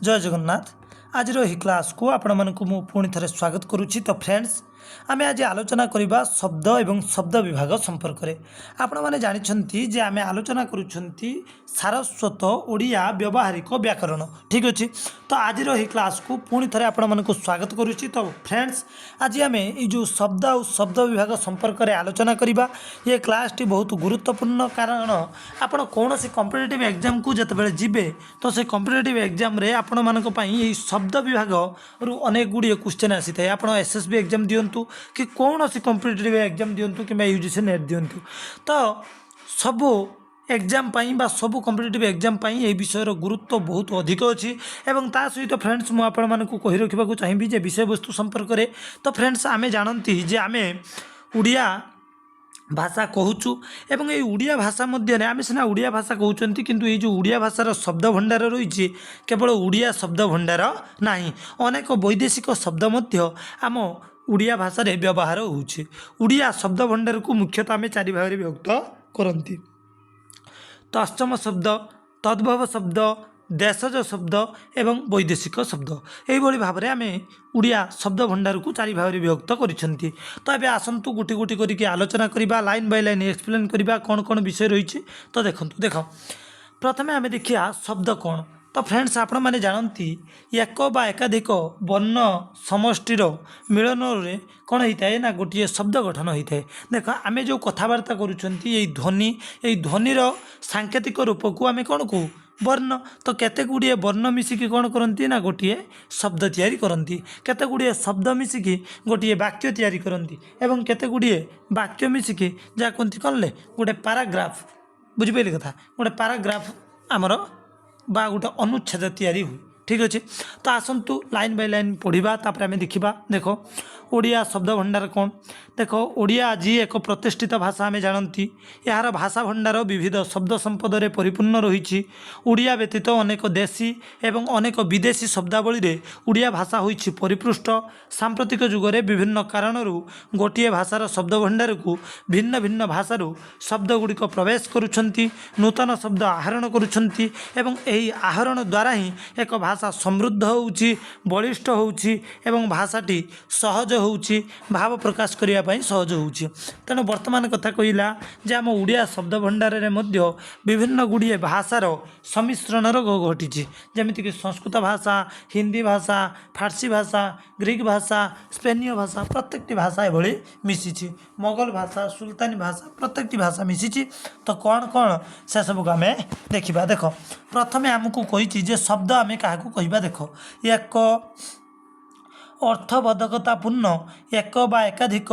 ଜୟ ଜଗନ୍ନାଥ। ଆଜିର ଏହି କ୍ଲାସ୍କୁ ଆପଣମାନଙ୍କୁ ମୁଁ ପୁଣି ଥରେ ସ୍ୱାଗତ କରୁଛି। ତ ଫ୍ରେଣ୍ଡସ୍, ଆମେ ଆଜି ଆଲୋଚନା କରିବା ଶବ୍ଦ ଏବଂ ଶବ୍ଦ ବିଭାଗ ସମ୍ପର୍କରେ। ଆପଣମାନେ ଜାଣିଛନ୍ତି ଯେ ଆମେ ଆଲୋଚନା କରୁଛନ୍ତି ସାରସ୍ୱତ ଓଡ଼ିଆ ବ୍ୟବହାରିକ ବ୍ୟାକରଣ। ଠିକ୍ ଅଛି, ତ ଆଜିର ଏହି କ୍ଲାସ୍କୁ ପୁଣି ଥରେ ଆପଣମାନଙ୍କୁ ସ୍ୱାଗତ କରୁଛି। ତ ଫ୍ରେଣ୍ଡସ୍, ଆଜି ଆମେ ଏଇ ଯେଉଁ ଶବ୍ଦ ଆଉ ଶବ୍ଦ ବିଭାଗ ସମ୍ପର୍କରେ ଆଲୋଚନା କରିବା। ଏ କ୍ଲାସ୍ଟି ବହୁତ ଗୁରୁତ୍ୱପୂର୍ଣ୍ଣ, କାରଣ ଆପଣ କୌଣସି କମ୍ପିଟେଟିଭ୍ ଏକ୍ଜାମ୍କୁ ଯେତେବେଳେ ଯିବେ, ତ ସେ କମ୍ପିଟେଟିଭ୍ ଏକ୍ଜାମ୍ରେ ଆପଣମାନଙ୍କ ପାଇଁ ଏଇ ଶବ୍ଦ ବିଭାଗରୁ ଅନେକ ଗୁଡ଼ିଏ କ୍ୱେଶ୍ଚନ୍ ଆସିଥାଏ। ଆପଣ ଏସ୍ଏସ୍ବି ଏକ୍ଜାମ୍ ଦିଅନ୍ତୁ କି କୌଣସି କମ୍ପିଟେଟିଭ୍ ଏକ୍ଜାମ୍ ଦିଅନ୍ତୁ କିମ୍ବା ୟୁଜିସି ନେଟ୍ ଦିଅନ୍ତୁ, ତ ସବୁ ଏକ୍ଜାମ୍ ପାଇଁ ବା ସବୁ କମ୍ପିଟେଟିଭ୍ ଏକ୍ଜାମ୍ ପାଇଁ ଏହି ବିଷୟର ଗୁରୁତ୍ୱ ବହୁତ ଅଧିକ ଅଛି। ଏବଂ ତା ସହିତ ଫ୍ରେଣ୍ଡସ୍, ମୁଁ ଆପଣମାନଙ୍କୁ କହି ରଖିବାକୁ ଚାହିଁବି ଯେ ବିଷୟବସ୍ତୁ ସମ୍ପର୍କରେ, ତ ଫ୍ରେଣ୍ଡସ୍, ଆମେ ଜାଣନ୍ତି ଯେ ଆମେ ଓଡ଼ିଆ ଭାଷା କହୁଛୁ ଏବଂ ଏଇ ଓଡ଼ିଆ ଭାଷା ମଧ୍ୟରେ ଆମେ ସିନା ଓଡ଼ିଆ ଭାଷା କହୁଛନ୍ତି, କିନ୍ତୁ ଏଇ ଯେଉଁ ଓଡ଼ିଆ ଭାଷାର ଶବ୍ଦ ଭଣ୍ଡାର ରହିଛି, କେବଳ ଓଡ଼ିଆ ଶବ୍ଦ ଭଣ୍ଡାର ନାହିଁ, ଅନେକ ବୈଦେଶିକ ଶବ୍ଦ ମଧ୍ୟ ଆମ ଓଡ଼ିଆ ଭାଷାରେ ବ୍ୟବହାର ହେଉଛି। ଓଡ଼ିଆ ଶବ୍ଦ ଭଣ୍ଡାରକୁ ମୁଖ୍ୟତଃ ଆମେ ଚାରି ଭାଗରେ ବିଭକ୍ତ କରନ୍ତି: ତତ୍ସମ ଶବ୍ଦ, ତଦ୍ଭବ ଶବ୍ଦ, ଦେଶଜ ଶବ୍ଦ ଏବଂ ବୈଦେଶିକ ଶବ୍ଦ। ଏଇଭଳି ଭାବରେ ଆମେ ଓଡ଼ିଆ ଶବ୍ଦ ଭଣ୍ଡାରକୁ ଚାରି ଭାଗରେ ବିଭକ୍ତ କରିଛନ୍ତି। ତ ଏବେ ଆସନ୍ତୁ, ଗୋଟି ଗୋଟି କରିକି ଆଲୋଚନା କରିବା, ଲାଇନ୍ ବାଇ ଲାଇନ୍ ଏକ୍ସପ୍ଲେନ୍ କରିବା କ'ଣ କ'ଣ ବିଷୟ ରହିଛି। ତ ଦେଖନ୍ତୁ, ଦେଖ, ପ୍ରଥମେ ଆମେ ଦେଖିବା ଶବ୍ଦ କ'ଣ। ତ ଫ୍ରେଣ୍ଡସ୍, ଆପଣମାନେ ଜାଣନ୍ତି, ଏକ ବା ଏକାଧିକ ବର୍ଣ୍ଣ ସମଷ୍ଟିର ମିଳନରେ କ'ଣ ହେଇଥାଏ ନା ଗୋଟିଏ ଶବ୍ଦ ଗଠନ ହୋଇଥାଏ। ଦେଖ, ଆମେ ଯେଉଁ କଥାବାର୍ତ୍ତା କରୁଛନ୍ତି, ଏଇ ଧ୍ୱନି, ଏଇ ଧ୍ୱନିର ସାଙ୍କେତିକ ରୂପକୁ ଆମେ କ'ଣ କହୁ? ବର୍ଣ୍ଣ। ତ କେତେ ଗୁଡ଼ିଏ ବର୍ଣ୍ଣ ମିଶିକି କ'ଣ କରନ୍ତି ନା ଗୋଟିଏ ଶବ୍ଦ ତିଆରି କରନ୍ତି। କେତେ ଗୁଡ଼ିଏ ଶବ୍ଦ ମିଶିକି ଗୋଟିଏ ବାକ୍ୟ ତିଆରି କରନ୍ତି ଏବଂ କେତେ ଗୁଡ଼ିଏ ବାକ୍ୟ ମିଶିକି ଯାହା କୁହନ୍ତି କ'ଣ ଗୋଟେ ପାରାଗ୍ରାଫ। ବୁଝିପାରିଲେ କଥା? ଗୋଟେ ପାରାଗ୍ରାଫ ଆମର ବା ଗୋଟେ ଅନୁଚ୍ଛେଦ ତିଆରି ହୁଏ। ଠିକ୍ ଅଛି, ତ ଆସନ୍ତୁ ଲାଇନ୍ ବାଇ ଲାଇନ୍ ପଢ଼ିବା, ତାପରେ ଆମେ ଦେଖିବା। ଦେଖ, ଓଡ଼ିଆ ଶବ୍ଦ ଭଣ୍ଡାର କ'ଣ? ଦେଖ, ଓଡ଼ିଆ ଆଜି ଏକ ପ୍ରତିଷ୍ଠିତ ଭାଷା, ଆମେ ଜାଣନ୍ତି। ଏହାର ଭାଷା ଭଣ୍ଡାର ବିବିଧ ଶବ୍ଦ ସମ୍ପଦରେ ପରିପୂର୍ଣ୍ଣ ରହିଛି। ଓଡ଼ିଆ ବ୍ୟତୀତ ଅନେକ ଦେଶୀ ଏବଂ ଅନେକ ବିଦେଶୀ ଶବ୍ଦାବଳୀରେ ଓଡ଼ିଆ ଭାଷା ହୋଇଛି ପରିପୃଷ୍ଟ। ସାମ୍ପ୍ରତିକ ଯୁଗରେ ବିଭିନ୍ନ କାରଣରୁ ଗୋଟିଏ ଭାଷାର ଶବ୍ଦ ଭଣ୍ଡାରକୁ ଭିନ୍ନ ଭିନ୍ନ ଭାଷାରୁ ଶବ୍ଦ ଗୁଡ଼ିକ ପ୍ରବେଶ କରୁଛନ୍ତି, ନୂତନ ଶବ୍ଦ ଆହରଣ କରୁଛନ୍ତି ଏବଂ ଏହି ଆହରଣ ଦ୍ୱାରା ହିଁ ଏକ ଭାଷା ସମୃଦ୍ଧ ହେଉଛି, ବଳିଷ୍ଠ ହେଉଛି ଏବଂ ଭାଷାଟି ସହଜ ହେଉଛି, ଭାବ ପ୍ରକାଶ କରିବା ପାଇଁ ସହଜ ହେଉଛି। ତେଣୁ ବର୍ତ୍ତମାନ କଥା କହିଲା ଯେ ଆମ ଓଡ଼ିଆ ଶବ୍ଦ ଭଣ୍ଡାରରେ ମଧ୍ୟ ବିଭିନ୍ନ ଗୁଡ଼ିଏ ଭାଷାର ସମ୍ମିଶ୍ରଣର ଘଟିଛି। ଯେମିତିକି ସଂସ୍କୃତ ଭାଷା, ହିନ୍ଦୀ ଭାଷା, ଫାର୍ସୀ ଭାଷା, ଗ୍ରୀକ୍ ଭାଷା, ସ୍ପେନୀୟ ଭାଷା, ପ୍ରତ୍ୟେକଟି ଭାଷା ଏଭଳି ମିଶିଛି। ମୋଗଲ ଭାଷା, ସୁଲତାନୀ ଭାଷା, ପ୍ରତ୍ୟେକଟି ଭାଷା ମିଶିଛି। ତ କ'ଣ କ'ଣ ସେସବୁକୁ ଆମେ ଦେଖିବା। ଦେଖ, ପ୍ରଥମେ ଆମକୁ କହିଛି ଯେ ଶବ୍ଦ ଆମେ କାହାକୁ କହିବା। ଦେଖ, ଏକ ଅର୍ଥବୋଧକତାପୂର୍ଣ୍ଣ ଏକ ବା ଏକାଧିକ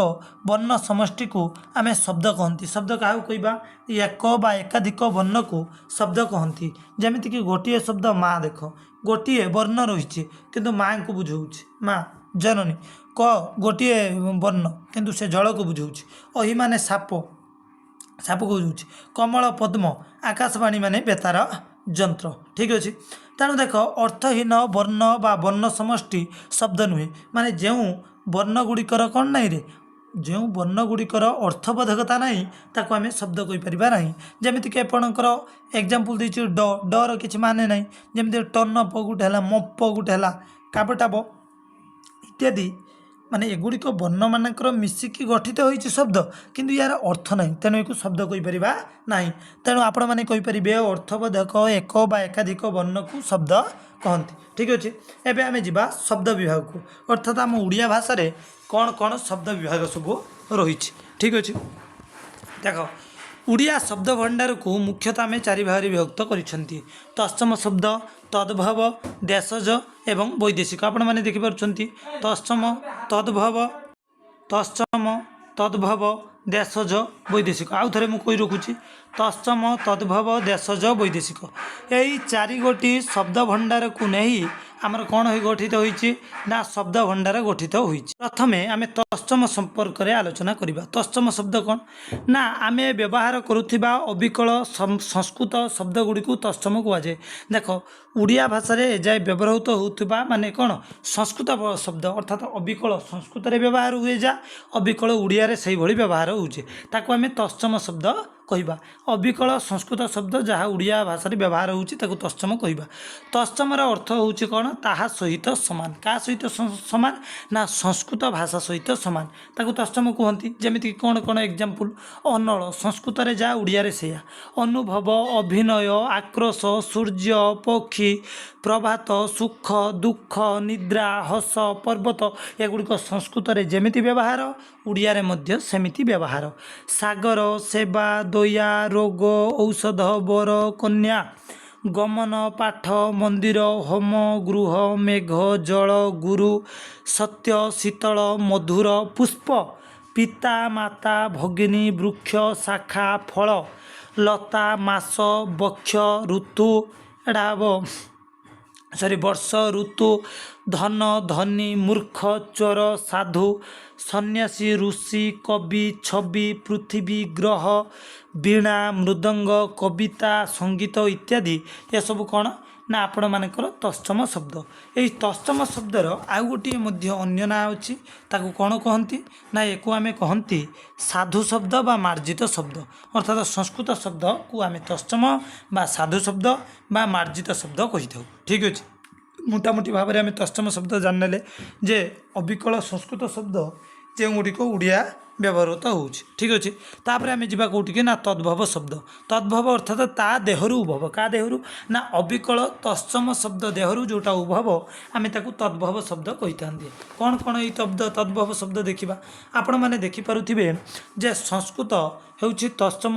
ବର୍ଣ୍ଣ ସମଷ୍ଟିକୁ ଆମେ ଶବ୍ଦ କହନ୍ତି। ଶବ୍ଦ କାହାକୁ କହିବା? ଏକ ବା ଏକାଧିକ ବର୍ଣ୍ଣକୁ ଶବ୍ଦ କହନ୍ତି। ଯେମିତିକି ଗୋଟିଏ ଶବ୍ଦ ମା। ଦେଖ, ଗୋଟିଏ ବର୍ଣ୍ଣ ରହିଛି କିନ୍ତୁ ମାଙ୍କୁ ବୁଝାଉଛି, ମା ଜନନୀ। କ ଗୋଟିଏ ବର୍ଣ୍ଣ କିନ୍ତୁ ସେ ଜଳକୁ ବୁଝାଉଛି। ଅହି ମାନେ ସାପ, ସାପକୁ ବୁଝାଉଛି। କମଳ ପଦ୍ମ, ଆକାଶବାଣୀ ମାନେ ବେତାର ଯନ୍ତ୍ର। ଠିକ୍ ଅଛି, ତେଣୁ ଦେଖ, ଅର୍ଥହୀନ ବର୍ଣ୍ଣ ବା ବର୍ଣ୍ଣ ସମଷ୍ଟି ଶବ୍ଦ ନୁହେଁ। ମାନେ ଯେଉଁ ବର୍ଣ୍ଣ ଗୁଡ଼ିକର କ'ଣ ନାହିଁ ରେ, ଯେଉଁ ବର୍ଣ୍ଣ ଗୁଡ଼ିକର ଅର୍ଥବୋଧକତା ନାହିଁ, ତାକୁ ଆମେ ଶବ୍ଦ କହିପାରିବା ନାହିଁ। ଯେମିତିକି ଆପଣଙ୍କର ଏକ୍ଜାମ୍ପଲ୍ ଦେଇଛି, ଡ, ଡର କିଛି ମାନେ ନାହିଁ। ଯେମିତି ଟନପ ଗୋଟେ ହେଲା, ମପ ଗୋଟେ ହେଲା, କାବଟାବ ଇତ୍ୟାଦି। ମାନେ ଏଗୁଡ଼ିକ ବର୍ଣ୍ଣମାନଙ୍କର ମିଶିକି ଗଠିତ ହୋଇଛି ଶବ୍ଦ, କିନ୍ତୁ ୟାର ଅର୍ଥ ନାହିଁ। ତେଣୁ ଏକୁ ଶବ୍ଦ କହିପାରିବା ନାହିଁ। ତେଣୁ ଆପଣମାନେ କହିପାରିବେ, ଅର୍ଥବୋଧକ ଏକ ବା ଏକାଧିକ ବର୍ଣ୍ଣକୁ ଶବ୍ଦ କହନ୍ତି। ଠିକ୍ ଅଛି, ଏବେ ଆମେ ଯିବା ଶବ୍ଦ ବିଭାଗକୁ, ଅର୍ଥାତ୍ ଆମ ଓଡ଼ିଆ ଭାଷାରେ କ'ଣ କ'ଣ ଶବ୍ଦ ବିଭାଗ ସବୁ ରହିଛି। ଠିକ୍ ଅଛି, ଦେଖ, ଓଡ଼ିଆ ଶବ୍ଦ ଭଣ୍ଡାରକୁ ମୁଖ୍ୟତଃ ଆମେ ଚାରି ଭାଗରେ ବିଭକ୍ତ କରିଛନ୍ତି: ତତ୍ସମ ଶବ୍ଦ, ତଦ୍ଭବ, ଦେଶଜ ଏବଂ ବୈଦେଶିକ। ଆପଣମାନେ ଦେଖିପାରୁଛନ୍ତି, ତତ୍ସମ, ତଦ୍ଭବ, ତତ୍ସମ, ତଦ୍ଭବ, ଦେଶଜ, ବୈଦେଶିକ। ଆଉ ଥରେ ମୁଁ କହି ରଖୁଛି, ତତ୍ସମ, ତଦ୍ଭବ, ଦେଶଜ, ବୈଦେଶିକ, ଏଇ ଚାରିଗୋଟି ଶବ୍ଦ ଭଣ୍ଡାରକୁ ନେଇ ଆମର କ'ଣ ହୋଇ ଗଠିତ ହୋଇଛି ନା ଶବ୍ଦ ଭଣ୍ଡାର ଗଠିତ ହୋଇଛି। ପ୍ରଥମେ ଆମେ ତତ୍ସମ ସମ୍ପର୍କରେ ଆଲୋଚନା କରିବା। ତତ୍ସମ ଶବ୍ଦ କ'ଣ ନା ଆମେ ବ୍ୟବହାର କରୁଥିବା ଅବିକଳ ସଂସ୍କୃତ ଶବ୍ଦ ଗୁଡ଼ିକୁ ତତ୍ସମ କୁହାଯାଏ। ଦେଖ, ଓଡ଼ିଆ ଭାଷାରେ ଏଯାଏ ବ୍ୟବହୃତ ହେଉଥିବା ମାନେ କ'ଣ ସଂସ୍କୃତ ଶବ୍ଦ, ଅର୍ଥାତ୍ ଅବିକଳ ସଂସ୍କୃତରେ ବ୍ୟବହାର ହୁଏ ଯା, ଅବିକଳ ଓଡ଼ିଆରେ ସେଇଭଳି ବ୍ୟବହାର ହେଉଛି, ତାକୁ ଆମେ ତତ୍ସମ ଶବ୍ଦ କହିବା। ଅବିକଳ ସଂସ୍କୃତ ଶବ୍ଦ ଯାହା ଓଡ଼ିଆ ଭାଷାରେ ବ୍ୟବହାର ହେଉଛି, ତାକୁ ତତ୍ସମ କହିବା। ତତ୍ସମର ଅର୍ଥ ହେଉଛି କ'ଣ? ତାହା ସହିତ ସମାନ। କାହା ସହିତ ସମାନ ନା ସଂସ୍କୃତ ଭାଷା ସହିତ ସମାନ, ତାକୁ ତତ୍ସମ କୁହନ୍ତି। ଯେମିତିକି କ'ଣ କ'ଣ ଏକ୍ଜାମ୍ପଲ୍? ଅନଳ, ସଂସ୍କୃତରେ ଯାହା ଓଡ଼ିଆରେ ସେଇଆ। ଅନୁଭବ, ଅଭିନୟ, ଆକ୍ରୋଶ, ସୂର୍ଯ୍ୟ, ପକ୍ଷୀ, ପ୍ରଭାତ, ସୁଖ, ଦୁଃଖ, ନିଦ୍ରା, ହସ, ପର୍ବତ, ଏଗୁଡ଼ିକ ସଂସ୍କୃତରେ ଯେମିତି ବ୍ୟବହାର, ଓଡ଼ିଆରେ ମଧ୍ୟ ସେମିତି ବ୍ୟବହାର। ସାଗର, ସେବା, ଦୟା, ରୋଗ, ଔଷଧ, ବର, କନ୍ୟା, ଗମନ, ପାଠ, ମନ୍ଦିର, ହୋମ, ଗୃହ, ମେଘ, ଜଳ, ଗୁରୁ, ସତ୍ୟ, ଶୀତଳ, ମଧୁର, ପୁଷ୍ପ, ପିତା, ମାତା, ଭଗିନୀ, ବୃକ୍ଷ, ଶାଖା, ଫଳ, ଲତା, ମାସ, ବକ୍ଷ, ଋତୁ, ଏଇଟା ହେବ ସରି ବର୍ଷ, ଋତୁ, ଧନ, ଧନୀ, ମୂର୍ଖ, ଚୋର, ସାଧୁ, ସନ୍ନ୍ୟାସୀ, ଋଷି, କବି, ଛବି, ପୃଥିବୀ, ଗ୍ରହ, ବୀଣା, ମୃଦଙ୍ଗ, କବିତା, ସଙ୍ଗୀତ ଇତ୍ୟାଦି। ଏସବୁ କ'ଣ ନା ଆପଣମାନଙ୍କର ତତ୍ସମ ଶବ୍ଦ। ଏହି ତତ୍ସମ ଶବ୍ଦର ଆଉ ଗୋଟିଏ ମଧ୍ୟ ଅନ୍ୟ ନାଁ ଅଛି। ତାକୁ କ'ଣ କହନ୍ତି ନା ୟାକୁ ଆମେ କହନ୍ତି ସାଧୁ ଶବ୍ଦ ବା ମାର୍ଜିତ ଶବ୍ଦ। ଅର୍ଥାତ୍ ସଂସ୍କୃତ ଶବ୍ଦକୁ ଆମେ ତତ୍ସମ ବା ସାଧୁ ଶବ୍ଦ ବା ମାର୍ଜିତ ଶବ୍ଦ କହିଥାଉ। ଠିକ୍ ଅଛି, ମୋଟାମୋଟି ଭାବରେ ଆମେ ତତ୍ସମ ଶବ୍ଦ ଜାଣିନେଲେ ଯେ ଅବିକଳ ସଂସ୍କୃତ ଶବ୍ଦ ଯେଉଁଗୁଡ଼ିକ ଓଡ଼ିଆ ବ୍ୟବହୃତ ହେଉଛି। ଠିକ୍ ଅଛି, ତାପରେ ଆମେ ଯିବା କେଉଁଠିକି ନା ତଦ୍ଭବ ଶବ୍ଦ। ତଦ୍ଭବ ଅର୍ଥାତ୍ ତା ଦେହରୁ ଉଦ୍ଭବ। କାହା ଦେହରୁ ନା ଅବିକଳ ତତ୍ସମ ଶବ୍ଦ ଦେହରୁ ଯେଉଁଟା ଉଦ୍ଭବ, ଆମେ ତାକୁ ତଦ୍ଭବ ଶବ୍ଦ କହିଥାନ୍ତି। କ'ଣ କ'ଣ ଏଇ ତଦ୍ଭବ ଶବ୍ଦ ଦେଖିବା। ଆପଣମାନେ ଦେଖିପାରୁଥିବେ ଯେ ସଂସ୍କୃତ ହେଉଛି ତତ୍ସମ,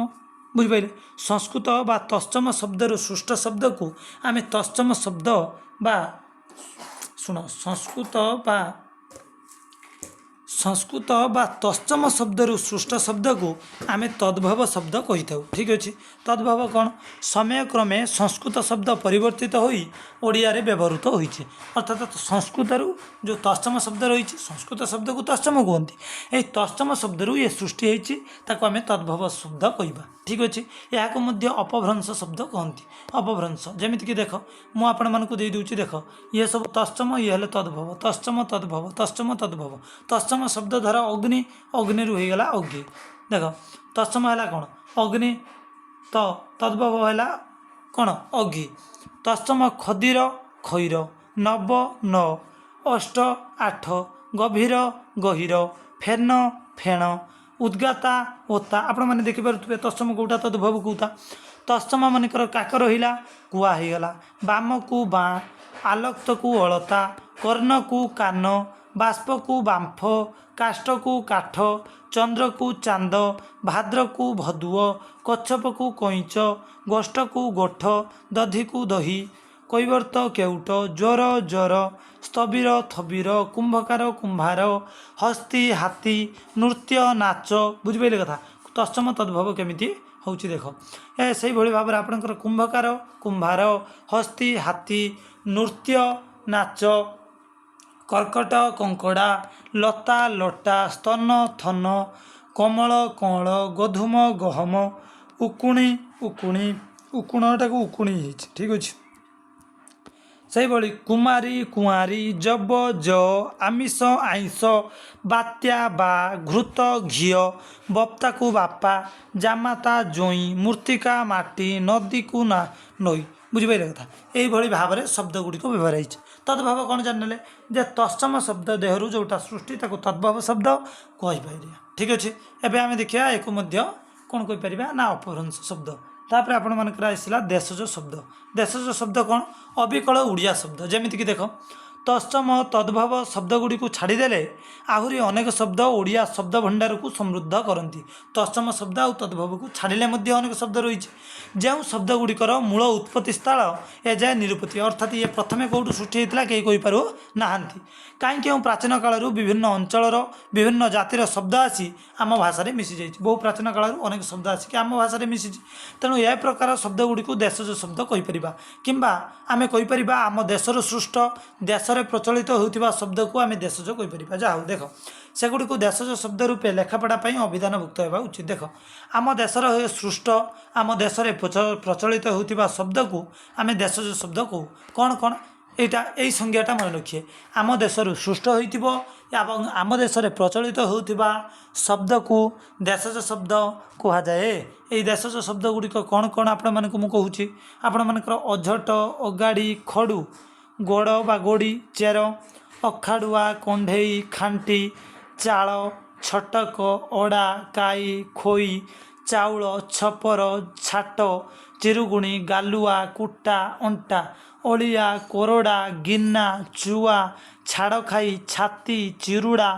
ବୁଝିପାରିଲେ? ସଂସ୍କୃତ ବା ତତ୍ସମ ଶବ୍ଦରୁ ସୃଷ୍ଟ ଶବ୍ଦକୁ ଆମେ ତତ୍ସମ ଶବ୍ଦ ବା ଶୁଣ, ସଂସ୍କୃତ ବା ତତ୍ସମ ଶବ୍ଦରୁ ସୃଷ୍ଟ ଶବ୍ଦକୁ ଆମେ ତଦ୍ଭବ ଶବ୍ଦ କହିଥାଉ। ଠିକ୍ ଅଛି, ତଦ୍ଭବ କ'ଣ? ସମୟକ୍ରମେ ସଂସ୍କୃତ ଶବ୍ଦ ପରିବର୍ତ୍ତିତ ହୋଇ ଓଡ଼ିଆରେ ବ୍ୟବହୃତ ହୋଇଛି। ଅର୍ଥାତ୍ ସଂସ୍କୃତରୁ ଯେଉଁ ତତ୍ସମ ଶବ୍ଦ ରହିଛି, ସଂସ୍କୃତ ଶବ୍ଦକୁ ତତ୍ସମ କୁହନ୍ତି, ଏହି ତତ୍ସମ ଶବ୍ଦରୁ ଇଏ ସୃଷ୍ଟି ହେଇଛି, ତାକୁ ଆମେ ତଦ୍ଭବ ଶବ୍ଦ କହିବା। ଠିକ୍ ଅଛି, ଏହାକୁ ମଧ୍ୟ ଅପଭ୍ରଂଶ ଶବ୍ଦ କହନ୍ତି। ଅପଭ୍ରଂଶ ଯେମିତିକି ଦେଖ, ମୁଁ ଆପଣମାନଙ୍କୁ ଦେଇଦେଉଛି, ଦେଖ, ଇଏ ସବୁ ତତ୍ସମ, ଇଏ ହେଲେ ତଦ୍ଭବ। ତତ୍ସମ, ତଦ୍ଭବ, ତତ୍ସମ, ତଦ୍ଭବ। ତତ୍ସମ ଶବ୍ଦ ଧର ଅଗ୍ନି, ଅଗ୍ନିରୁ ହେଇଗଲା ଅଗ୍ନି। ଦେଖ, ତତ୍ସମ ହେଲା କ'ଣ? ଅଗ୍ନି। ତ ତଦ୍ଭବ ହେଲା କ'ଣ? ଅଘି। ତତ୍ସମ ଖଦିର, ଖଇର, ନବ, ନ, ଅଷ୍ଟ, ଆଠ, ଗଭୀର, ଗହୀର, ଫେନ, ଫେଣ, ଉଦ୍ଗାତା, ଓତା। ଆପଣମାନେ ଦେଖିପାରୁଥିବେ ତତ୍ସମ କେଉଁଟା, ତଦ୍ଭବ କେଉଁଟା। ତତ୍ସମ ମନେକର କାକ ରହିଲା, କୁଆ ହେଇଗଲା। ବାମକୁ ବାଁ, ଆଲୋକ୍ତକୁ ଅଳତା, କର୍ଣ୍ଣକୁ କାନ, ବାଷ୍ପକୁ ବାମ୍ଫ, କାଷ୍ଠକୁ କାଠ, ଚନ୍ଦ୍ରକୁ ଚାନ୍ଦ, ଭାଦ୍ରକୁ ଭଦୁଅ, କଚ୍ଛପକୁ କଇଁଚ, ଗୋଷ୍ଠକୁ ଗୋଠ, ଦଧିକୁ ଦହି, କୈବର୍ତ୍ତ କେଉଟ, ଜ୍ୱର ଜର, ସ୍ଥବିର ଥବିର, କୁମ୍ଭକାର କୁମ୍ଭାର, ହସ୍ତି ହାତୀ, ନୃତ୍ୟ ନାଚ। ବୁଝିପାରିଲେ କଥା? ତତ୍ସମ ତଦ୍ଭବ କେମିତି ହେଉଛି ଦେଖ। ସେଇଭଳି ଭାବରେ ଆପଣଙ୍କର କୁମ୍ଭକାର କୁମ୍ଭାର, ହସ୍ତି ହାତୀ, ନୃତ୍ୟ ନାଚ, କର୍କଟ କଙ୍କଡ଼ା, ଲତା ଲଟା, ସ୍ତନ ଥନ, କମଳ କଅଁଳ, ଗୋଧୂମ ଗହମ, ଉକୁଣି ଉକୁଣି, ଉକୁଣଟାକୁ ଉକୁଣି ହେଇଛି। ଠିକ୍ ଅଛି, ସେଇଭଳି କୁମାରୀ କୁଆଁରୀ, ଜବ ଜ, ଆମିଷ ଆଇଁଷ, ବାତ୍ୟା ବା, ଘୃତ ଘିଅ, ବକ୍ତାକୁ ବାପା, ଜାମାତା ଜୋଇଁ, ମୃତ୍ତିକା ମାଟି, ନଦୀକୁ ନା ନଈ। ବୁଝିପାରିଲେ କଥା? ଏଇଭଳି ଭାବରେ ଶବ୍ଦ ଗୁଡ଼ିକ ବ୍ୟବହାର ହେଇଛି। ତଦ୍ଭବ କ'ଣ ଜାଣିନେଲେ ଯେ ତତ୍ସମ ଶବ୍ଦ ଦେହରୁ ଯେଉଁଟା ସୃଷ୍ଟି, ତାକୁ ତଦ୍ଭବ ଶବ୍ଦ କହିପାରିବା। ଠିକ୍ ଅଛି, ଏବେ ଆମେ ଦେଖିବା ଏକୁ ମଧ୍ୟ କ'ଣ କହିପାରିବା ନା ଅପଭ୍ରଂଶ ଶବ୍ଦ। ତାପରେ ଆପଣମାନଙ୍କର ଆସିଲା ଦେଶଜ ଶବ୍ଦ। ଦେଶଜ ଶବ୍ଦ କ'ଣ? ଅବିକଳ ଓଡ଼ିଆ ଶବ୍ଦ। ଯେମିତିକି ଦେଖ, ତତ୍ସମ ତଦ୍ଭବ ଶବ୍ଦ ଗୁଡ଼ିକୁ ଛାଡ଼ିଦେଲେ ଆହୁରି ଅନେକ ଶବ୍ଦ ଓଡ଼ିଆ ଶବ୍ଦ ଭଣ୍ଡାରକୁ ସମୃଦ୍ଧ କରନ୍ତି। ତତ୍ସମ ଶବ୍ଦ ଆଉ ତଦ୍ଭବକୁ ଛାଡ଼ିଲେ ମଧ୍ୟ ଅନେକ ଶବ୍ଦ ରହିଛି, ଯେଉଁ ଶବ୍ଦ ଗୁଡ଼ିକର ମୂଳ ଉତ୍ପତ୍ତି ସ୍ଥଳ ଏଯାଏ ନିରୂପିତ। ଅର୍ଥାତ୍ ଇଏ ପ୍ରଥମେ କେଉଁଠୁ ସୃଷ୍ଟି ହେଇଥିଲା, କେହି କହିପାରୁ ନାହାନ୍ତି। କାହିଁକି କେଉଁ ପ୍ରାଚୀନ କାଳରୁ ବିଭିନ୍ନ ଅଞ୍ଚଳର ବିଭିନ୍ନ ଜାତିର ଶବ୍ଦ ଆସି ଆମ ଭାଷାରେ ମିଶିଯାଇଛି। ବହୁ ପ୍ରାଚୀନ କାଳରୁ ଅନେକ ଶବ୍ଦ ଆସିକି ଆମ ଭାଷାରେ ମିଶିଛି। ତେଣୁ ଏ ପ୍ରକାର ଶବ୍ଦ ଗୁଡ଼ିକୁ ଦେଶଜ ଶବ୍ଦ କହିପାରିବା କିମ୍ବା ଆମେ କହିପାରିବା ଆମ ଦେଶରୁ ସୃଷ୍ଟ, ଦେଶରେ ପ୍ରଚଳିତ ହେଉଥିବା ଶବ୍ଦକୁ ଆମେ ଦେଶଜ କହିପାରିବା। ଯାହା ହଉ, ଦେଖ, ସେଗୁଡ଼ିକୁ ଦେଶଜ ଶବ୍ଦ ରୂପେ ଲେଖାପଢ଼ା ପାଇଁ ଅଭିଧାନଭୁକ୍ତ ହେବା ଉଚିତ। ଦେଖ, ଆମ ଦେଶର ସୃଷ୍ଟ, ଆମ ଦେଶରେ ପ୍ରଚଳିତ ହେଉଥିବା ଶବ୍ଦକୁ ଆମେ ଦେଶଜ ଶବ୍ଦ କହୁ। କ'ଣ କ'ଣ? ଏଇଟା ଏଇ ସଂଜ୍ଞାଟା ମନେ ରଖିବେ। ଆମ ଦେଶରୁ ସୃଷ୍ଟ ହୋଇଥିବ ଏବଂ ଆମ ଦେଶରେ ପ୍ରଚଳିତ ହେଉଥିବା ଶବ୍ଦକୁ ଦେଶଜ ଶବ୍ଦ କୁହାଯାଏ। ଏଇ ଦେଶଜ ଶବ୍ଦ ଗୁଡ଼ିକ କ'ଣ କ'ଣ, ଆପଣମାନଙ୍କୁ ମୁଁ କହୁଛି। ଆପଣମାନଙ୍କର ଅଝଟ, ଅଗାଡ଼ି, ଖଡ଼ୁ, ଗୋଡ଼ ବା ଗୋଡ଼ି, ଚେର, ଅଖାଡ଼ୁଆ, କଣ୍ଢେଇ, ଖାଣ୍ଟି, ଚାଳ, ଛଟକ, ଅଡ଼ା, କାଇ, ଖୋଇ, ଚାଉଳ, ଛପର, ଛାଟ, ଚିରୁଗୁଣି, ଗାଲୁଆ, କୁଟା, ଅଣ୍ଟା, ଅଳିଆ, କୋରଡ଼ା, ଗିନା, ଚୁଆ, ଛାଡ଼ଖାଇ, ଛାତି, ଚିରୁଡ଼ା,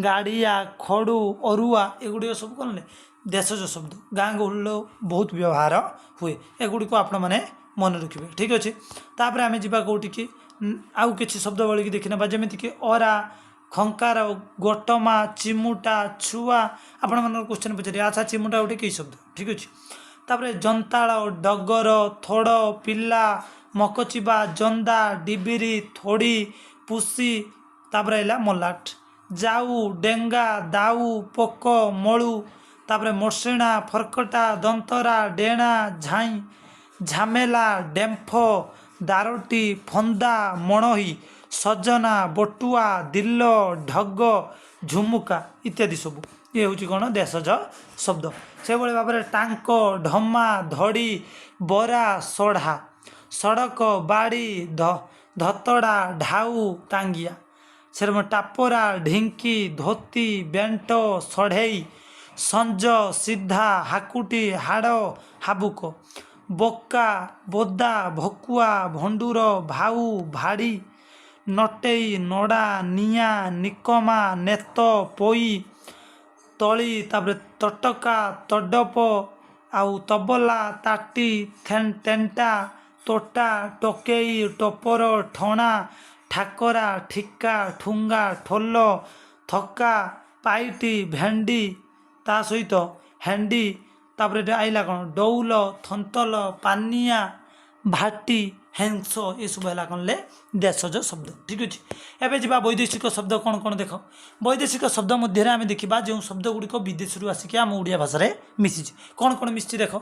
ଗାଡ଼ିଆ, ଖଡ଼ୁ, ଅରୁଆ। ଏଗୁଡ଼ିକ ସବୁ କ'ଣ ଦେଶଜ ଶବ୍ଦ, ଗାଁ ଗହଳିର ବହୁତ ବ୍ୟବହାର ହୁଏ। ଏଗୁଡ଼ିକୁ ଆପଣମାନେ ମନେ ରଖିବେ। ଠିକ୍ ଅଛି। ତାପରେ ଆମେ ଯିବା କେଉଁଠିକି? ଆଉ କିଛି ଶବ୍ଦବଳୀକି ଦେଖିନେବା, ଯେମିତିକି ଅରା, ଖଙ୍କାର, ଗୋଟମା, ଚିମୁଟା, ଛୁଆ। ଆପଣମାନଙ୍କର କ୍ୱେଶ୍ଚନ୍ ପଚାରିବେ, ଆଚ୍ଛା, ଚିମୁଟା ଗୋଟେ କି ଶବ୍ଦ? ଠିକ୍ ଅଛି। ତାପରେ ଜନ୍ତାଳ, ଡଗର, ଥୋଡ଼, ପିଲା, ମକଚିବା, ଜନ୍ଦା, ଡିବିରି, ଥୋଡ଼ି, ପୁସି। ତାପରେ ହେଲା ମଲାଟ, ଜାଉ, ଡେଙ୍ଗା, ଦାଉ, ପୋକ, ମଳୁ। ତାପରେ ମସିଣା, ଫର୍କଟା, ଦନ୍ତରା, ଡେଣା, ଝାଇଁ, ଝାମେଲା, ଡେମ୍ଫ, ଦାରୋଟି, ଫନ୍ଦା, ମଣୋହି, ସଜନା, ବଟୁଆ, ଦିଲ, ଢଗ, ଝୁମୁକା ଇତ୍ୟାଦି ସବୁ। ଇଏ ହେଉଛି କ'ଣ? ଦେଶଜ ଶବ୍ଦ। ସେଭଳି ଭାବରେ ଟାଙ୍କ, ଢମା, ଧଡ଼ି, ବରା, ସଢ଼ା, ସଡ଼କ, ବାଡ଼ି, ଧତଡ଼ା, ଢାଉ, ଟାଙ୍ଗିଆ। ସେରମ ଟାପରା, ଢିଙ୍କି, ଧୋତି, ବେଣ୍ଟ, ସଢ଼େଇ, ସଞ୍ଜ, ସିଧା, ହାକୁଟି, ହାଡ଼, ହାବୁକ, ବୋକା, ବୋଦା, ଭକୁଆ, ଭଣ୍ଡୁର, ଭାଉ, ଭାଡ଼ି, ନଟେଇ, ନଡ଼ା, ନିଆଁ, ନିକମା, ନେତ, ପୋଇ, ତଳି। ତାପରେ ତଟକା, ତଡପ, ଆଉ ତବଲା, ତାଟି, ତେଣ୍ଟା, ତୋଟା, ଟୋକେଇ, ଟୋପର, ଠଣା, ଠାକରା, ଠିକା, ଠୁଙ୍ଗା, ଠୋଲ, ଥକା, ପାଇଟି, ଭେଣ୍ଡି, ତା ସହିତ ହାଣ୍ଡି। ତାପରେ ଏଠି ଆଇଲା କ'ଣ? ଡଉଲ, ଥନ୍ତଲ, ପାନିଆ, ଭାଟି, ହେଂସ। ଏସବୁ ହେଲା କ'ଣ ଲେ? ଦେଶଜ ଶବ୍ଦ। ଠିକ୍ ଅଛି। ଏବେ ଯିବା ବୈଦେଶିକ ଶବ୍ଦ କ'ଣ କ'ଣ ଦେଖ। ବୈଦେଶିକ ଶବ୍ଦ ମଧ୍ୟରେ ଆମେ ଦେଖିବା ଯେଉଁ ଶବ୍ଦ ଗୁଡ଼ିକ ବିଦେଶରୁ ଆସିକି ଆମ ଓଡ଼ିଆ ଭାଷାରେ ମିଶିଛି। କ'ଣ କ'ଣ ମିଶିଛି ଦେଖ।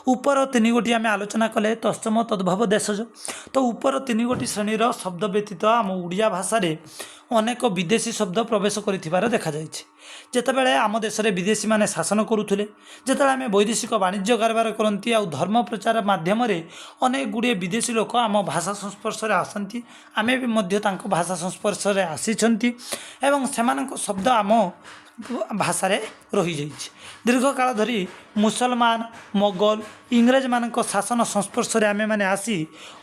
ଉପର ତିନି ଗୋଟି ଆମେ ଆଲୋଚନା କଲେ, ତତ୍ସମ, ତଦ୍ଭବ, ଦେଶଜ। ତ ଉପର ତିନି ଗୋଟି ଶ୍ରେଣୀର ଶବ୍ଦ ବ୍ୟତୀତ ଆମ ଓଡ଼ିଆ ଭାଷାରେ ଅନେକ ବିଦେଶୀ ଶବ୍ଦ ପ୍ରବେଶ କରିଥିବାର ଦେଖାଯାଇଛି। ଯେତେବେଳେ ଆମ ଦେଶରେ ବିଦେଶୀମାନେ ଶାସନ କରୁଥିଲେ, ଯେତେବେଳେ ଆମେ ବୈଦେଶିକ ବାଣିଜ୍ୟ କାରବାର କରନ୍ତି ଆଉ ଧର୍ମ ପ୍ରଚାର ମାଧ୍ୟମରେ ଅନେକ ଗୁଡ଼ିଏ ବିଦେଶୀ ଲୋକ ଆମ ଭାଷା ସଂସ୍ପର୍ଶରେ ଆସନ୍ତି, ଆମେ ବି ମଧ୍ୟ ତାଙ୍କ ଭାଷା ସଂସ୍ପର୍ଶରେ ଆସିଛନ୍ତି ଏବଂ ସେମାନଙ୍କ ଶବ୍ଦ ଆମ ଭାଷାରେ ରହିଯାଇଛି। ଦୀର୍ଘକାଳ ଧରି ମୁସଲମାନ, ମୋଗଲ, ଇଂରେଜମାନଙ୍କ ଶାସନ ସଂସ୍ପର୍ଶରେ ଆମେମାନେ ଆସି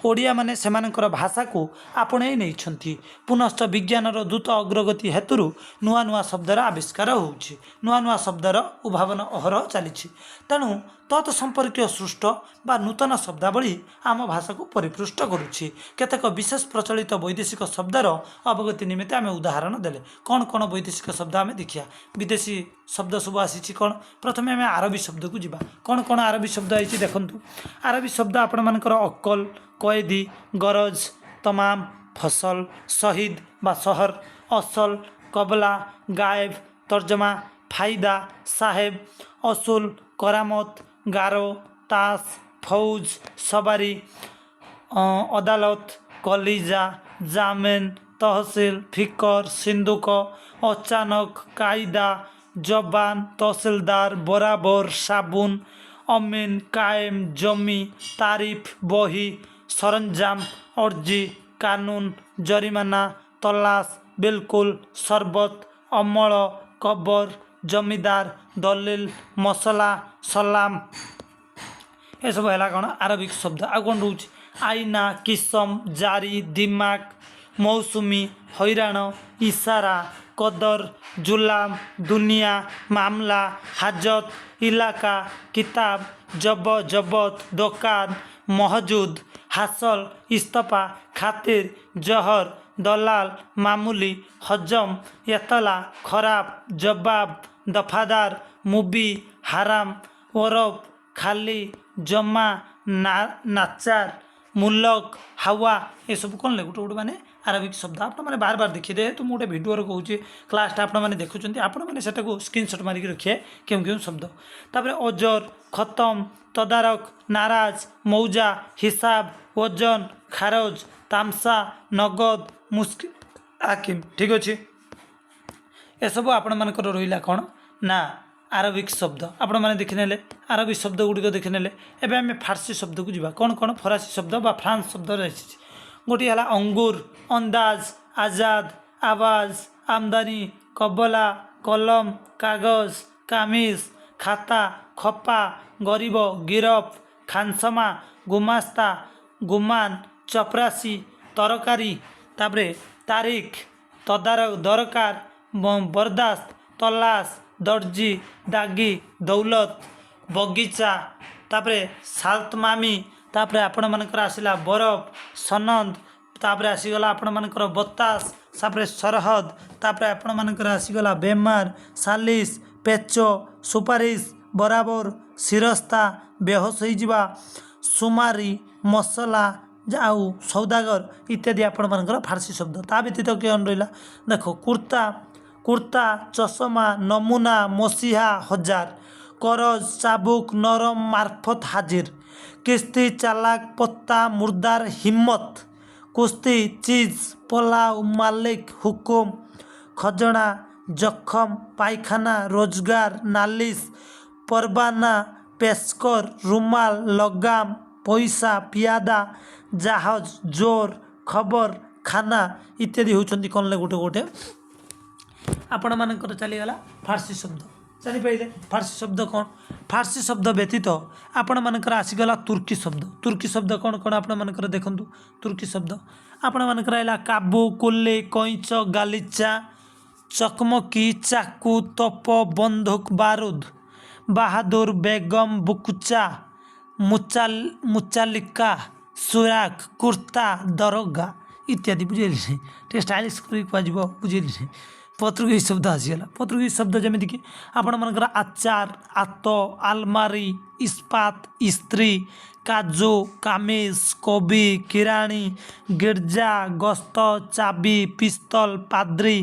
ଓଡ଼ିଆମାନେ ସେମାନଙ୍କର ଭାଷାକୁ ଆପଣେଇ ନେଇଛନ୍ତି। ପୁନଶ୍ଚ ବିଜ୍ଞାନର ଦ୍ରୁତ ଅଗ୍ରଗତି ହେତୁରୁ ନୂଆ ନୂଆ ଶବ୍ଦର ଆବିଷ୍କାର ହେଉଛି, ନୂଆ ନୂଆ ଶବ୍ଦର ଉଦ୍ଭାବନ ଅହରହ ଚାଲିଛି। ତେଣୁ ତତ୍ ସମ୍ପର୍କୀୟ ସୃଷ୍ଟ ବା ନୂତନ ଶବ୍ଦାବଳୀ ଆମ ଭାଷାକୁ ପରିପୃଷ୍ଟ କରୁଛି। କେତେକ ବିଶେଷ ପ୍ରଚଳିତ ବୈଦେଶିକ ଶବ୍ଦର ଅବଗତି ନିମିତ୍ତ ଆମେ ଉଦାହରଣ ଦେଲେ। କ'ଣ କ'ଣ ବୈଦେଶିକ ଶବ୍ଦ ଆମେ ଦେଖିବା। ବିଦେଶୀ ଶବ୍ଦ ସବୁ ଆସିଛି କ'ଣ? ପ୍ରଥମେ ଆମେ ଆରବୀ ଶବ୍ଦକୁ ଯିବା। କ'ଣ କ'ଣ ଆରବୀ ଶବ୍ଦ ହେଇଛି ଦେଖନ୍ତୁ। ଆରବୀ ଶବ୍ଦ ଆପଣମାନଙ୍କର ଅକଲ, କଏଦୀ, ଗରଜ, ତମାମ, ଫସଲ, ଶହୀଦ ବା ସହର, ଅସଲ, କବଲା, ଗାଏବ, ତର୍ଜମା, ଫାଇଦା, ସାହେବ, ଅସୁଲ, କରାମତ, ଗାରୋ, ତାସ, ଫୌଜ, ସବାରି, ଅଦାଲତ, କଲିଜା, ଜାମିନ, ତହସିଲ, ଫିକର, ସିନ୍ଦୁକ, ଅଚାନକ, କାଇଦା, ଜବାନ, ତହସିଲଦାର, ବରାବର, ସାବୁନ, ଅମିନ, କାଏମ, ଜମି, ତାରିଫ, ବହି, ସରଞ୍ଜାମ, ଅର୍ଜି, କାନୁନ, ଜରିମାନା, ତଲାସ, ବିଲକୁଲ, ସରବତ, ଅମଳ, କବର, ଜମିଦାର, ଦଲିଲ, ମସଲା, ସଲାମ। ଏସବୁ ହେଲା କ'ଣ? ଆରବିକ ଶବ୍ଦ। ଆଉ କ'ଣ ରହୁଛି? ଆଇନା, କିସମ, ଜାରି, ଦିମାଗ, ମୌସୁମୀ, ହଇରାଣ, ଇସାରା, କଦର, ଜୁଲାମ, ଦୁନିଆ, ମାମଲା, ହାଜତ, ଇଲାକା, କିତାବ, ଜବ, ଜବତ, ଦୋକାନ, ମହଜୁଦ, ହାସଲ, ଇସ୍ତଫା, ଖାତିର, ଜହର, ଦଲାଲ, ମାମୁଲି, ହଜମ, ଏତଲା, ଖରାପ, ଜବାବ, ଦଫାଦାର, ମୁବି, ହାରାମ, ଓରଫ, ଖାଲି, ଜମା, ନାଚାର, ମୁଲକ, ହାୱା। ଏସବୁ କ'ଣ ଗୋଟେ ଗୋଟେ ମାନେ ଆରବିକ ଶବ୍ଦ। ଆପଣମାନେ ବାର ବାର ଦେଖିବେ। ଯେହେତୁ ମୁଁ ଗୋଟେ ଭିଡ଼ିଓରେ କହୁଛି, କ୍ଲାସ୍ଟା ଆପଣମାନେ ଦେଖୁଛନ୍ତି, ଆପଣମାନେ ସେଟାକୁ ସ୍କ୍ରିନସଟ୍ ମାରିକି ରଖିବେ କେଉଁ କେଉଁ ଶବ୍ଦ। ତାପରେ ଅଜର, ଖତମ, ତଦାରଖ, ନାରାଜ, ମୌଜା, ହିସାବ, ଓଜନ, ଖାରଜ, ତାମସା, ନଗଦ, ମୁସ୍କିଲ, ହାକିମ। ଠିକ୍ ଅଛି, ଏସବୁ ଆପଣମାନଙ୍କର ରହିଲା କ'ଣ ନା ଆରବିକ ଶବ୍ଦ। ଆପଣମାନେ ଦେଖିନେଲେ, ଆରବୀ ଶବ୍ଦ ଗୁଡ଼ିକ ଦେଖିନେଲେ। ଏବେ ଆମେ ଫାର୍ସୀ ଶବ୍ଦକୁ ଯିବା। କ'ଣ କ'ଣ ଫରାସୀ ଶବ୍ଦ ବା ଫ୍ରାନ୍ସ ଶବ୍ଦ ରହିଛି? ଗୋଟିଏ ହେଲା ଅଙ୍ଗୁର, ଅନ୍ଦାଜ, ଆଜାଦ, ଆବାଜ, ଆମଦାନୀ, କବଲା, କଲମ, କାଗଜ, କାମିଜ, ଖାତା, ଖପା, ଗରିବ, ଗିରଫ, ଖାନସମା, ଗୁମାସ୍ତା, ଗୁମାନ, ଚପରାସି, ତରକାରୀ, ତାପରେ ତାରିଖ, ତଦାରଖ, ଦରକାର, ବରଦାସ୍ତ, ତଲାସ, ଦର୍ଜି, ଦାଗି, ଦୌଲତ, ବଗିଚା, ତାପରେ ସାଲତମାମି, ତାପରେ ଆପଣମାନଙ୍କର ଆସିଲା ବରଫ, ସନନ୍ଦ, ତାପରେ ଆସିଗଲା ଆପଣମାନଙ୍କର ବତାସ, ତାପରେ ସରହଦ, ତାପରେ ଆପଣମାନଙ୍କର ଆସିଗଲା ବେମାର, ସାଲିସ, ପେଚ, ସୁପାରିଶ, ବରାବର, ଶିରସ୍ତା, ବେହୋସ ହେଇଯିବା, ସୁମାରି, ମସଲା ଆଉ ସୌଦାଗର ଇତ୍ୟାଦି ଆପଣମାନଙ୍କର ଫାର୍ସୀ ଶବ୍ଦ। ତା ବ୍ୟତୀତ କ'ଣ ରହିଲା ଦେଖ। କୁର୍ତ୍ତା, କୁର୍ତ୍ତା, ଚଷମା, ନମୁନା, ମସିହା, ହଜାର, କରଜ, ଚାବୁକ, ନରମ, ମାର୍ଫତ, ହାଜିର, କିସ୍ତି, ଚାଲାକ, ପତ୍ତା, ମୁର୍ଦାର, ହିମ୍ମତ, କୁସ୍ତି, ଚିଜ୍, ପଲାଉ, ମାଲିକ, ହୁକୁମ, ଖଜଣା, ଜଖମ, ପାଇଖାନା, ରୋଜଗାର, ନାଲିସ, ପରବାନା, ପେସ୍କର, ରୁମାଲ, ଲଗାମ, ପଇସା, ପିଆଦା, ଜାହାଜ, ଜୋର, ଖବର, ଖାନା ଇତ୍ୟାଦି ହେଉଛନ୍ତି କ'ଣ ଗୋଟେ ଗୋଟେ ଆପଣମାନଙ୍କର ଚାଲିଗଲା ଫାର୍ସୀ ଶବ୍ଦ। ଜାଣିପାରିଲେ ଫାର୍ସୀ ଶବ୍ଦ କ'ଣ? ଫାର୍ସୀ ଶବ୍ଦ ବ୍ୟତୀତ ଆପଣମାନଙ୍କର ଆସିଗଲା ତୁର୍କୀ ଶବ୍ଦ। ତୁର୍କୀ ଶବ୍ଦ କ'ଣ କ'ଣ ଆପଣମାନଙ୍କର ଦେଖନ୍ତୁ। ତୁର୍କୀ ଶବ୍ଦ ଆପଣମାନଙ୍କର ହେଲା କାବୁ, କୁଲି, କଇଁଚ, ଗାଲିଚା, ଚକମକି, ଚାକୁ, ତୋପ, ବନ୍ଧୁକ, ବାରୁଦ, ବାହାଦୁର, ବେଗମ, ବୁକୁଚା, ମୁଚାଲିକା, ସୁରାକ, କୁର୍ତ୍ତା, ଦରୋଗା ଇତ୍ୟାଦି। ବୁଝିଲେ? ଟିକେ ଷ୍ଟାଇଲିଶ କରି କୁହାଯିବ, ବୁଝିଲେ? ପର୍ତ୍ତୁଗୀଜ ଶବ୍ଦ ଆସିଗଲା। ପର୍ତ୍ତୁଗୀଜ ଶବ୍ଦ ଯେମିତିକି ଆପଣମାନଙ୍କର ଆଚାର, ଆତ, ଆଲମାରି, ଇସ୍ପାତ, ଇସ୍ତ୍ରୀ, କାଜୁ, କାମିଜ, କୋବି, କିରାଣୀ, ଗିର୍ଜା, ଗସ୍ତ, ଚାବି, ପିସ୍ତଲ, ପାଦ୍ରୀ,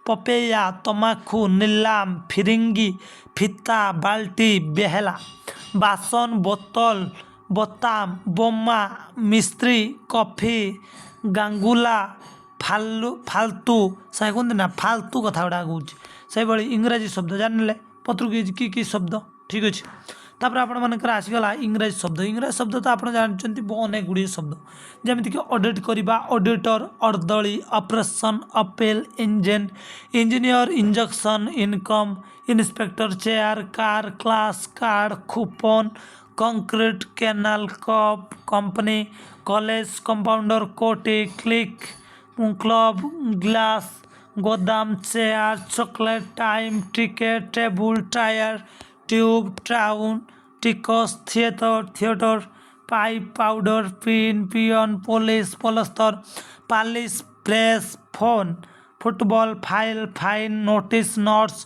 ପପେୟା, ତମାଖୁ, ନିଲାମ, ଫିରିଙ୍ଗି, ଫିତା, ବାଲ୍ଟି, ବେହେଲା, ବାସନ, ବୋତଲ, ବୋତାମ, ବୋମା, ମିସ୍ତ୍ରୀ, କଫି, ଗାଙ୍ଗୁଲା, ଫାଲୁ, ଫାଲତୁ। ସେ କୁହନ୍ତି ନା, ଫାଲତୁ କଥା ଗୁଡ଼ା କହୁଛି। ସେଇଭଳି ଇଂରାଜୀ ଶବ୍ଦ ଜାଣିଲେ, ପର୍ତ୍ତୁଗୀଜ କି କି ଶବ୍ଦ। ଠିକ୍ ଅଛି, ତାପରେ ଆପଣମାନଙ୍କର ଆସିଗଲା ଇଂରାଜୀ ଶବ୍ଦ। ଇଂରାଜୀ ଶବ୍ଦ ତ ଆପଣ ଜାଣିଛନ୍ତି, ଅନେକ ଗୁଡ଼ିଏ ଶବ୍ଦ, ଯେମିତିକି ଅଡ଼ିଟ୍ କରିବା, auditor, ଅର୍ଦ୍ଦଳି, operation, appeal, engine, engineer, injection, income, inspector, chair, car, class, card, coupon, concrete, canal, cup, company, college, compounder, କୋଟି, କ୍ଲିକ୍, କ୍ଲବ୍, ଗ୍ଲାସ୍, ଗୋଦାମ, chair, chocolate, time, ticket, table, tyre, tube, town, ଟିକସ, theatre, pipe, powder, pin, peon, police, ପଲସ୍ତର, polish, place, phone, football, file, fine, notice, nurse,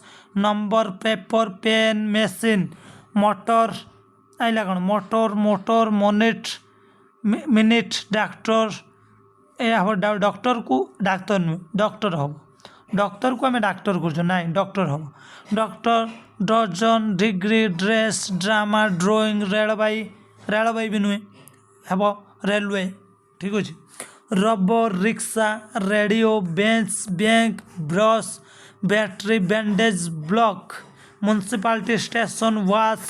number, paper, pen, machine, motor ଆଇଲା କ'ଣ? ମଟର, motor, minute, minute, ଡାକ୍ତର। ଏହା ହେବ ଡକ୍ଟରକୁ ଡାକ୍ତର ନୁହେଁ, doctor ହେବ। ଡକ୍ଟରକୁ ଆମେ ଡାକ୍ତର କରୁଛୁ, ନାଇଁ, ଡକ୍ଟର ହେବ। Doctor, dozen, degree, dress, drama, drawing, ରେଳବାଇ। ରେଳବାଇ ବି ନୁହେଁ, ହେବ ରେଲୱେ। ଠିକ୍ ଅଛି। Rubber, rickshaw, radio, bench, bank, brush, battery, bandage, block, municipality, station, watch,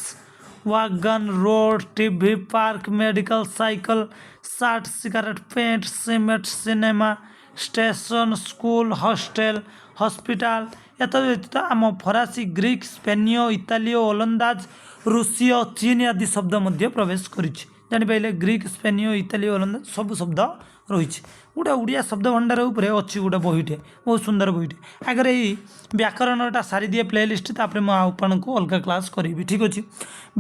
wagon, road, TV, park, medical, cycle, shirt, cigarette, paint, cement, cinema, station, school, hostel, hospital. ଏତଦ୍ ବ୍ୟତୀତ ଆମ ଫରାସୀ, Greek, ସ୍ପେନୀୟ, ଇତାଲୀୟ, ଓଲନ୍ଦାଜ, ରୁଷୀୟ, ଚୀନ ଆଦି ଶବ୍ଦ ମଧ୍ୟ ପ୍ରବେଶ କରିଛି। ଜାଣିପାରିଲେ? ଗ୍ରୀକ୍, ସ୍ପେନୀୟ, ଇତାଲୀୟ, ଓଲନ୍ଦାଜ ସବୁ ଶବ୍ଦ ରହିଛି। ଗୋଟେ ଓଡ଼ିଆ ଶବ୍ଦ ଭଣ୍ଡାର ଉପରେ ଅଛି ଗୋଟେ ବହିଟେ, ବହୁତ ସୁନ୍ଦର ବହିଟେ। ଆଗରେ ଏଇ ବ୍ୟାକରଣଟା ସାରିଦିଏ ପ୍ଲେ ଲିଷ୍ଟ, ତାପରେ ମୁଁ ଆପଣଙ୍କୁ ଅଲଗା କ୍ଲାସ୍ କରିବି। ଠିକ୍ ଅଛି।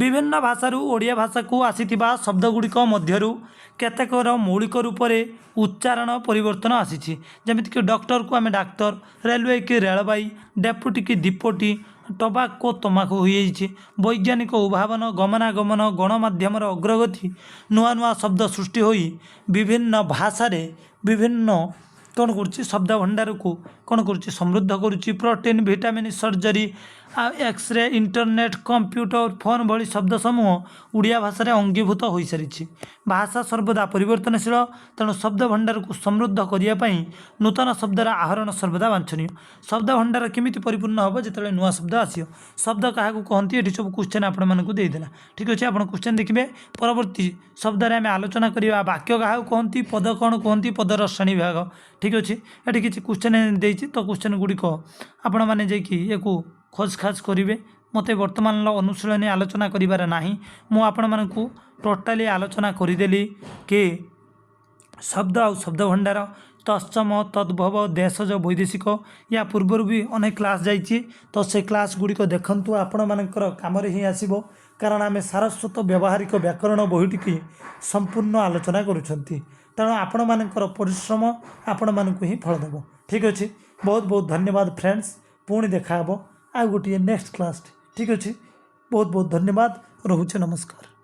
ବିଭିନ୍ନ ଭାଷାରୁ ଓଡ଼ିଆ ଭାଷାକୁ ଆସିଥିବା ଶବ୍ଦ ଗୁଡ଼ିକ ମଧ୍ୟରୁ କେତେକର ମୌଳିକ ରୂପରେ ଉଚ୍ଚାରଣ ପରିବର୍ତ୍ତନ ଆସିଛି। ଯେମିତିକି ଡକ୍ଟରକୁ ଆମେ ଡାକ୍ତର, ରେଲୱେ କି ରେଳବାଇ, ଡେପୁଟି କି ଦିପୋଟି, ଟବାକୋ ତମାଖୁ ହୋଇଯାଇଛି। ବୈଜ୍ଞାନିକ ଉଦ୍ଭାବନ, ଗମନାଗମନ, ଗଣମାଧ୍ୟମର ଅଗ୍ରଗତି, ନୂଆ ନୂଆ ଶବ୍ଦ ସୃଷ୍ଟି ହୋଇ ବିଭିନ୍ନ ଭାଷାରେ ବିଭିନ୍ନ କ'ଣ କରୁଛି? ଶବ୍ଦ ଭଣ୍ଡାରକୁ କ'ଣ କରୁଛି? ସମୃଦ୍ଧ କରୁଛି। ପ୍ରୋଟିନ୍, ଭିଟାମିନ୍, ସର୍ଜରୀ ଆଉ ଏକ୍ସରେ, ଇଣ୍ଟରନେଟ୍, କମ୍ପ୍ୟୁଟର, ଫୋନ୍ ଭଳି ଶବ୍ଦ ସମୂହ ଓଡ଼ିଆ ଭାଷାରେ ଅଙ୍ଗୀଭୂତ ହୋଇସାରିଛି। ଭାଷା ସର୍ବଦା ପରିବର୍ତ୍ତନଶୀଳ। ତେଣୁ ଶବ୍ଦ ଭଣ୍ଡାରକୁ ସମୃଦ୍ଧ କରିବା ପାଇଁ ନୂତନ ଶବ୍ଦର ଆହରଣ ସର୍ବଦା ବାଞ୍ଛନୀୟ। ଶବ୍ଦ ଭଣ୍ଡାର କେମିତି ପରିପୂର୍ଣ୍ଣ ହେବ? ଯେତେବେଳେ ନୂଆ ଶବ୍ଦ ଆସିବ। ଶବ୍ଦ କାହାକୁ କହନ୍ତି? ଏଠି ସବୁ କ୍ୱେଶ୍ଚନ୍ ଆପଣମାନଙ୍କୁ ଦେଇଦେଲା। ଠିକ୍ ଅଛି, ଆପଣ କ୍ୱେଶ୍ଚନ୍ ଦେଖିବେ। ପରବର୍ତ୍ତୀ ଶବ୍ଦରେ ଆମେ ଆଲୋଚନା କରିବା ବାକ୍ୟ କାହାକୁ କହନ୍ତି, ପଦ କ'ଣ କୁହନ୍ତି, ପଦର ଶ୍ରେଣୀ ବିଭାଗ। ଠିକ୍ ଅଛି, ଏଠି କିଛି କ୍ୱେଶ୍ଚନ୍ ଦେଇଛି। ତ କ୍ୱେଶ୍ଚନ୍ ଗୁଡ଼ିକ ଆପଣମାନେ ଯାଇକି ୟାକୁ ଖୋଜ ଖାଜ କରିବେ। ମୋତେ ବର୍ତ୍ତମାନର ଅନୁଶୀଳନୀ ଆଲୋଚନା କରିବାର ନାହିଁ। ମୁଁ ଆପଣମାନଙ୍କୁ ଟୋଟାଲି ଆଲୋଚନା କରିଦେଲି କି ଶବ୍ଦ ଆଉ ଶବ୍ଦ ଭଣ୍ଡାର, ତତ୍ସମ, ତଦ୍ଭବ, ଦେଶଜ, ବୈଦେଶିକ। ୟା ପୂର୍ବରୁ ବି ଅନେକ କ୍ଲାସ୍ ଯାଇଛି। ତ ସେ କ୍ଲାସ୍ ଗୁଡ଼ିକ ଦେଖନ୍ତୁ, ଆପଣମାନଙ୍କର କାମରେ ହିଁ ଆସିବ। କାରଣ ଆମେ ସାରସ୍ୱତ ବ୍ୟବହାରିକ ବ୍ୟାକରଣ ବହିଟିକି ସମ୍ପୂର୍ଣ୍ଣ ଆଲୋଚନା କରୁଛନ୍ତି। ତେଣୁ ଆପଣମାନଙ୍କର ପରିଶ୍ରମ ଆପଣମାନଙ୍କୁ ହିଁ ଫଳ ଦେବ। ଠିକ୍ ଅଛି, ବହୁତ ବହୁତ ଧନ୍ୟବାଦ ଫ୍ରେଣ୍ଡସ୍। ପୁଣି ଦେଖାହେବ ଆଉ ଗୋଟିଏ ନେକ୍ସଟ କ୍ଲାସ୍ରେ। ଠିକ୍ ଅଛି, ବହୁତ ବହୁତ ଧନ୍ୟବାଦ, ରହୁଛି, ନମସ୍କାର।